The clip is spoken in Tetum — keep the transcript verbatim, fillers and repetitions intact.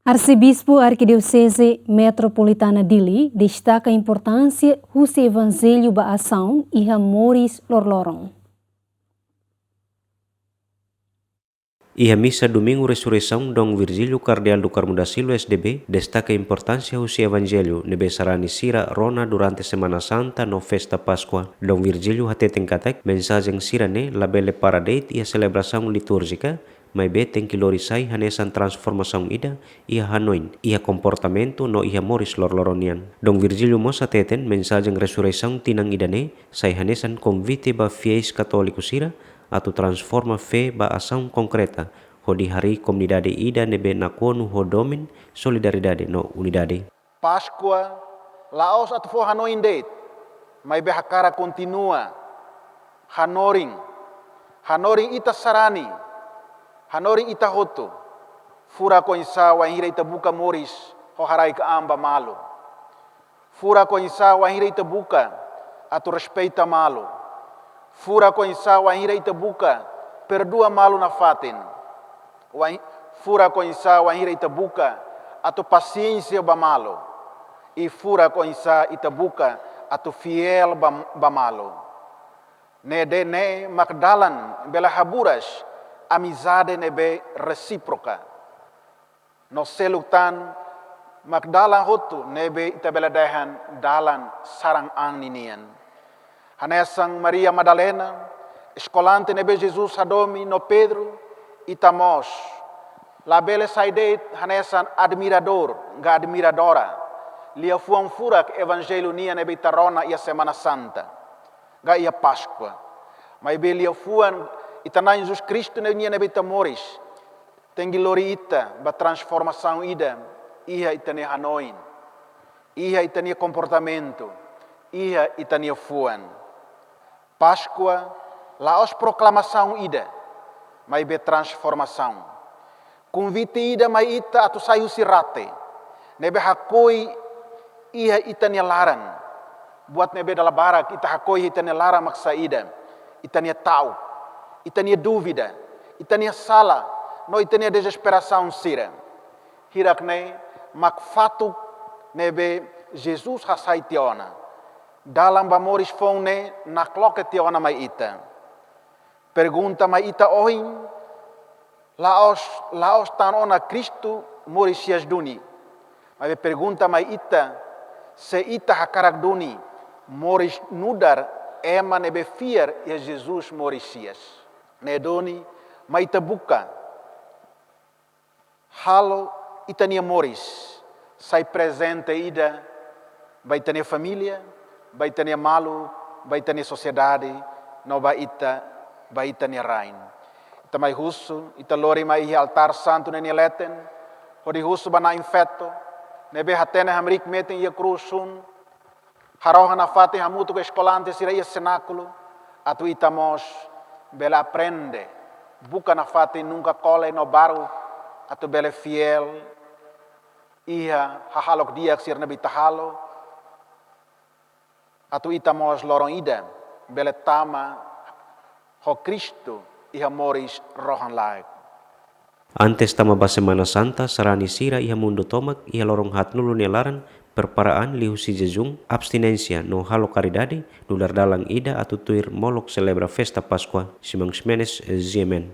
Arsebispu Arkidioseze Metropolitana Dili destaka importánsia husi Evanjellu ba asaun iha moris loroloron. Iha misa Domingu Resureisaun, Dom Virgílio Kardeál do Carmo da Silva, S D B, destaka importánsia husi Evanjellu ne'ebé sarani sira rona durante Semana Santa no festa Páskua. Dom Virgílio hateten katak mensajen sira-ne'e labele para de'it iha selebrasaun litúrjika, maibé tenke lori sai hanesan transformasaun ida iha hanoin, iha komportamentu no iha moris loroloron nian. Dom Virgílio mós hateten mensajen resureisaun tinan ida-ne'e sai hanesan konvite ba fiéis katóliku sira atu transforma fé ba asaun konkreta, hodi harii komunidade ida ne'ebé nakonu ho domin, solidariedade no unidade. Páskua la'ós atu fó hanoin de'it, maibé hakarak kontinua hanorin, hanorin ita sarani, hanorin ita hotu, furak oinsá wainhira ita buka moris ho haraik an ba malu. Furak oinsá wainhira ita buka atu respeita malu. Furak oinsá wainhira ita buka perdua malu nafatin. Wain-, furak oinsá wainhira ita buka atu pasiénsia ba malu. I furak oinsá ita buka atu fiél ba, ba malu. Ne'e de'it ne'e mak dalan bele haburas amizade ne'ebé resíproka. No seluk tan mak dalan hotu ne'ebé ita bele dehan dalan saran an ninian. Hanesan Maria Madalena, eskolante ne'ebé Jesus hadomi no Pedro, ita mós labele sai de'it hanesan admiradór ka admiradora liafuan furak Evanjellu nian ne'ebé ita rona iha Semana Santa ka iha Páskua. Maibé liafuan ita-nia Na'i Jesus Kristu ne'e nian ne'ebé ita moris tenke lori ita ba transformasaun ida iha ita-nia hanoin, iha ita-nia komportamentu, iha ita-nia fuan. Páskua la'ós proklamasaun ida, maibé transformasaun. Konvite ida mai ita atu sai husi rate ne'ebé hakoi iha ita-nia laran. Buat ne'ebé dala barak ita hakoi iha ita-nia laran mak saida? Ita-nia ta'uk, ita-nia dúvida, ita-nia sala, no ita-nia dezesperasaun sira. Hirak ne'e mak fatuk ne'ebé Jesus hasai tiha ona. Dalan ba moris foun ne'e nakloke tiha ona mai ita. Pergunta mai ita ohin, la'ós, la'ós tan ona Kristu moris hi'as duni. Maibé pergunta mai ita, se ita hakarak duni moris nu'udar ema ne'ebé fiar iha Jesus moris hi'as. Ne'e duni mai ita buka halo ita-nia moris sai prezente ida ba ita-nia família, ba ita-nia maluk, ba ita-nia sosiedade, no ba ita, ba ita-nia rain. Ita mai husu, ita lori mai iha altár santu ne'e nia leten, hodi husu ba Na'in Feto ne'ebé hatene hamriik metin iha krús hun, harohan nafatin hamutuk ho eskolante sira iha senákulu, atu ita mós bele aprende buka nafatin nunka kole no baruk, atu bele fiél iha hahalok di'ak sira ne'ebé ita halo, atu ita mós loron ida bele tama ho Kristu iha moris rohan-laek. Antes tama ba Semana Santa, sarani sira iha mundu tomak iha loron haatnulu nia laran prepara an liuhusi jejún, abstinénsia no halo karidade, nu'udar dalan ida atu tuir molok selebra festa Páskua. Simão Ximenes, G M N.